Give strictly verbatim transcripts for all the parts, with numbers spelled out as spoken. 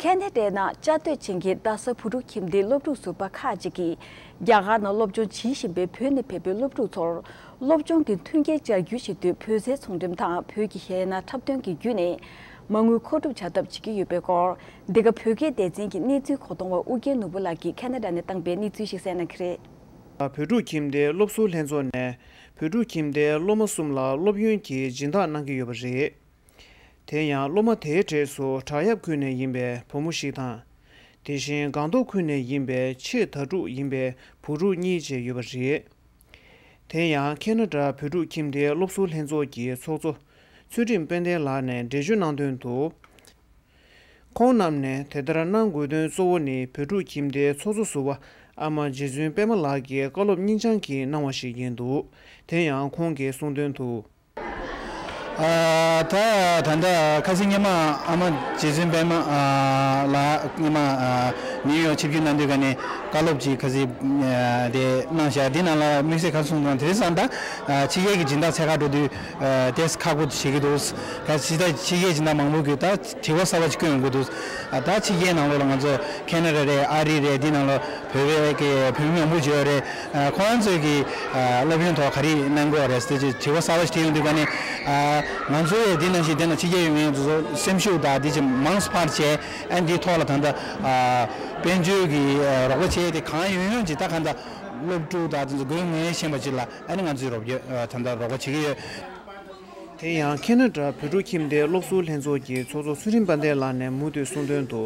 ཁེ་ན་ཌའི་ནང་བཅའ་སྡོད་བྱེད་མཁན་རྡ་ས་བོད་ཕྲུག་ཁྱིམ་སྡེའི་སློབ་ཕྲུག་ཟུར་པ་ཁག་ཅིག་གིས། རྒྱ་གར་ནང་སློབ་སྦྱོང་བྱེད་བཞིན་པའི་བོད་ནས་ཕེབས་པའི་སློབ་ཕྲུག་ཚོར། སློབ་སྦྱོང་གི་མཐུན་རྐྱེན་སྦྱར་རྒྱུ་བྱེད་དུས་བོད་ཟས་ཚོང་འགྲེམས་དང་བོད་ཀྱི་གཞས་སྣ་འཁྲབ་སྟོན་གྱི་བརྒྱུད་ནས། མ་དངུལ་མཁོ་སྒྲུབ་བྱ་ཐབས་བྱེད་ཀྱི་ཡོད་པའི་སྐོར། འདི་ག་བོད་སྐད་སྡེ་ཚན་གྱི་གནས་ཚུལ་གོ་སྟོང་བ་ཨུ་རྒྱན་ནོར་བུ་ལགས་ཀྱིས་ཁེ་ན་ཌ་ནས་བཏང་པའི་གནས་ཚུལ་ཞིག་གསན་གནང་གི་རེད། བོད་ཕྲུག་ཁྱིམ་སྡེའི་སློབ་ཟུར་ལྷན་ཚོགས་ནས་བོད་ཕྲུག་ཁྱིམ་སྡེའི་སློབ་མ་གསུམ་ལ་སློབ་ཡོན་གྱི་སྦྱིན་བདག་གནང་གི་ཡོད་པ་རེད། དེ་ཡང་སློབ་མ་དེའི་གྲས་སུ་བྲག་གཡབ་ཁུལ་ནས་ཡིན་པའི་བུ་མོ་ཞིག་དང་། དེ་བཞིན་སྒང་ཏོག་ཁུལ་ནས་ཡིན་པའི་ཆེས་དྭ་ཕྲུག་ཡིན་པའི་བུ་ཕྲུག་གཉིས་བཅས་ཡོད་པ་རེད། དེ་ཡང་ཁེ་ན་ཌ་བོད་ཕྲུག་ཁྱིམ་སྡེའི་སློབ་ཟུར་ལྷན་ཚོགས་ཀྱི་ཚོགས་གཙོ་ཚུལ་ཁྲིམས་དཔལ་ལྡན་ལགས་ནས་འགྲེལ་བརྗོད་གནང་དོན་དུ། ཁོང་རྣམས་ནས་དེ་ལྟར་གནང་དགོས་དོན་གཙོ་བོ་ནི་བོད་ཕྲུག་ཁྱིམ་སྡེའི་ཚོགས་གཙོ་ཟུར་པ་ཨ་མ་རྗེ་བཙུན་པད་མ་ལགས་ཀྱི་བཀའ་སློབ་སྙིང་བཅངས་ཀྱིས་གནང་བ་ཞིག་ཡིན་འདུག་དེ་ཡང་ཁོང་གིས་གསུངས་དོན་དུ། ཨ། ད་ད་ལྟ་ཁ་སང་སྔོན་མ་ཨ་མ་རྗེ་བཙུན་པད་མ་ཨ་ལགས་སྔོན་མ་ཨ་ནིའུ་ཡོག་ཆིབས་བསྒྱུར་གནང་དུས་ཀ་ནས་བཀའ་སློབ་ཅིག་ཁ་སང་ཨ་དེ་གནང་བཞག་དེ་ནང་ལ་དམིགས་བསལ་ག་རེ་གསུངས་འདུག་དེ་རིང་སང་ད་ཨ་ཕྱི་རྒྱལ་གྱི་སྦྱིན་བདག་འཚོལ་ག་འགྲོ་དུས་ཨ་ཏོག་ཙམ་ཁག་པོ་བྱེད་ཀྱི་འདུག་ག་ཕྱི་ད་ཕྱི་རྒྱལ་སྦྱིན་བདག་མང་པོ་གིས་ད་དྲི་བ་གསར་པ་ཅིག་བསྐྱོན་ཡོང་གི་འདུག་ཨ་ད་ཕྱི་རྒྱལ་ནང་ལོགས་ལ་ང་ཚོ་ཁེ་ན་ཌ་རེད། ཨ་རི་རེད། འདི་ནང་ལ་བོད་པའི་གི་བོད་མི་མང་པོ་ཡོད་རེད། ཨ་ཁོང་ཚོས་གི་ཨ་སློབ་ཡོན་ཐོག་ག་རེ་གནང་གི་ཡོད་རེད་ཟེར་ཏེ་དྲི་བ་གསར་པ་ཞིག་དྲིས་ཡོང་དུས་ཀ་ནས། ཨ་ང་ཚོ་ཡང་འདི་ནང་བཞིན་དེ་ནང་ཕྱི་རྒྱལ་ཡོད་མཁན་ཚོ་སེམས་ཤུགས་དང་འདི་ཅིག་མང་སུ་འཕར་བྱས། ཨ་འདིའི་ཐོག་ལ་ད་ལྟ་ཨ་དཔལ་འབྱོར་གྱི་ཨ་རོགས་པ་བྱས་ཏེ་གང་ཡོང་ཡོང་ཅིག་ད་གང་ལྟར་སློབ་ཕྲུག་དང་དེ་ཚོ་དགོས་ངེས་ཤེས་པ་ཅིག་ལ་ཨ་ནི་ང་ཚོས་རོགས་སྐྱོར་ཨ་ད་ལྟ་རོགས་པ་བྱེད་ཀྱི་ཡོད། དེ་ཡང་ཁེ་ན་ཌ་བོད་ཕྲུག་ཁྱིམ་སྡེའི་སློབ་ཟུར་ལྷན་ཚོགས་ཀྱི་ཚོགས་གཙོ་ཚུལ་ཁྲིམས་དཔལ་ལྡན་ལགས་ནས་མུ་མཐུད་གསུངས་དོན་དུ།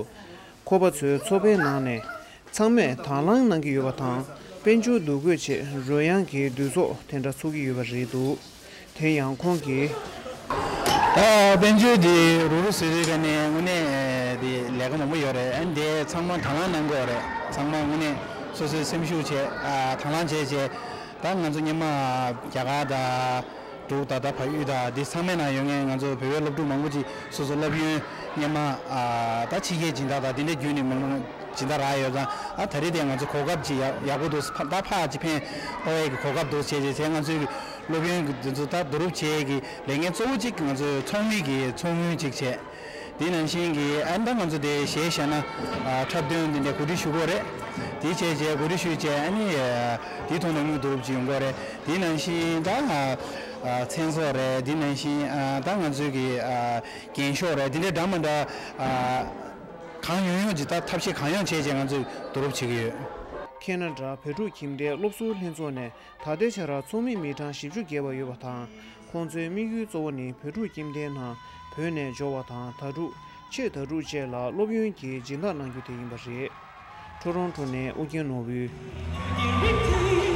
ཁོ་པ་ཚོའི་ཚོགས་པའི་ནང་ནས་ཚང་མས་དང་བླངས་གནང་གི་ཡོད་པ་དང་། དཔལ་འབྱོར་འདུ་འགོད་ཆེད་རོལ་དབྱངས་ཀྱི་འདུ་ཚོགས་དེ་འདྲ་ཚོགས་ཀྱི་ཡོད་པ་རེད་འདུག་དེ་ཡང་ཁོང་གིས། ད་དཔལ་འབྱོར་འདི་རུག་རུག་བཟོས་དུས་ཀ་ནས་དངོས་གནས་འདི་ལས་ཀ་མང་པོ་ཡོད་རེད། ཨ་འདི་ཚང་མ་དང་བླངས་གནང་དགོས་རེད། ཚང་མ་དངོས་གནས་སོ་སོའི་སེམས་ཤུགས་བྱས་ཨ་དང་བླངས་བྱས་བྱས། ད་ང་ཚོ་སྔོན་མ་རྒྱ་གར་དང་། འབྲུག་དང་ད་བལ་ཡུལ་དང་འདི་ཚང་མའི་ནང་ཡོད་མཁན་ང་ཚོ་བོད་པའི་སློབ་ཕྲུག་མང་པོ་ཅིག་སོ་སོ་སློབ་ཡོན་སྔོན་མ་ཨ་ད་ཕྱི་རྒྱལ་སྦྱིན་བདག་དང་འདི་འདྲའི་བརྒྱུད་ནས་མང་པོ་སྦྱིན་བདག་རག་ཡོད་ཙང་། ཨ་ད་རེས་དེ་ང་ཚོ་གོ་སྐབས་ཅིག་ཡག་ཡག་པོ་འདུག་ཕ་ད་ཕར་ཅིག་ཕན་ཐོགས་ཡས་ཀྱི་གོ་སྐབས་འདུག་བྱས་བྱས་བྱས་ང་ཚོའི་གི་སློབ་ཡོན་གྱི་འདི་ཚོ་ད་བསྡུ་རུབ་བྱེད་ཡས་ཀྱི་ལས་འགན་གཙོ་བོ་གཅིག་ང་ཚོའི་ཚོགས་མི་གི་ཚོགས་དངུལ་གཅིག་བྱས། དེ་ནང་བཞིན་གྱི་ཨ་ནི་ད་ང་ཚོ་དེ་གཞས་བཤད་ན་ཨ་འཁྲབ་སྟོན་འདི་འདྲ་གོ་སྒྲིག་ཞུ་དགོས་རེད། དེ་བྱས་བྱས་གོ་སྒྲིག་ཞུས་བྱས་ཨ་ནི་ཨ་དེའི་ཐོག་ནས་དངུལ་བསྡུ་རུབ་ཅིག་ཡོང་གི་རེད། དེ་ནང་བཞིན་ད་ཨ་ཨ་མཚན་ཚོགས་རེད། དེ་ནང་བཞིན་ཨ་ད་ང་ཚོའི་གི་ཨ་རྒྱན་ཤོག་རེད། དེ་འདྲའི་འདྲ་མི་འདྲ་ཨ་གང་ཡོང་ཡོང་ཅིག་ད་ཐབས་ཤེས་གང་ཡོང་བྱས་བྱས་ང་ཚོས་བསྡུ་རུབ་བྱེད་ཀྱི་ཡོད། ཁེ་ན་ཌ་བོད་ཕྲུག་ཁྱིམ་སྡེའི་སློབ་ཟུར་ལྷན་ཚོགས་ནས་ད་ལྟའི་ཆར་ཚོགས་མི་མི་གྲངས་བཞི་བཅུ་བརྒལ་བ་ཡོད་པ་དང་། ཁོང་ཚོའི་དམིགས་ཡུལ་གཙོ་བོ་ནི་བོད་ཕྲུག་ཁྱིམ་སྡེའི་ནང་བོད་ནས་འབྱོར་བ་དང་དྭ་ཕྲུག་ཆེས་དྭ་ཕྲུག་བཅས་ལ་སློབ་ཡོན་གྱི་སྦྱིན་བདག་གནང་རྒྱུ་དེ་ཡིན་པ་རེད། ཊོ་རོན་ཊོ་ནས་ཨུ་རྒྱན་ནོར་བུ།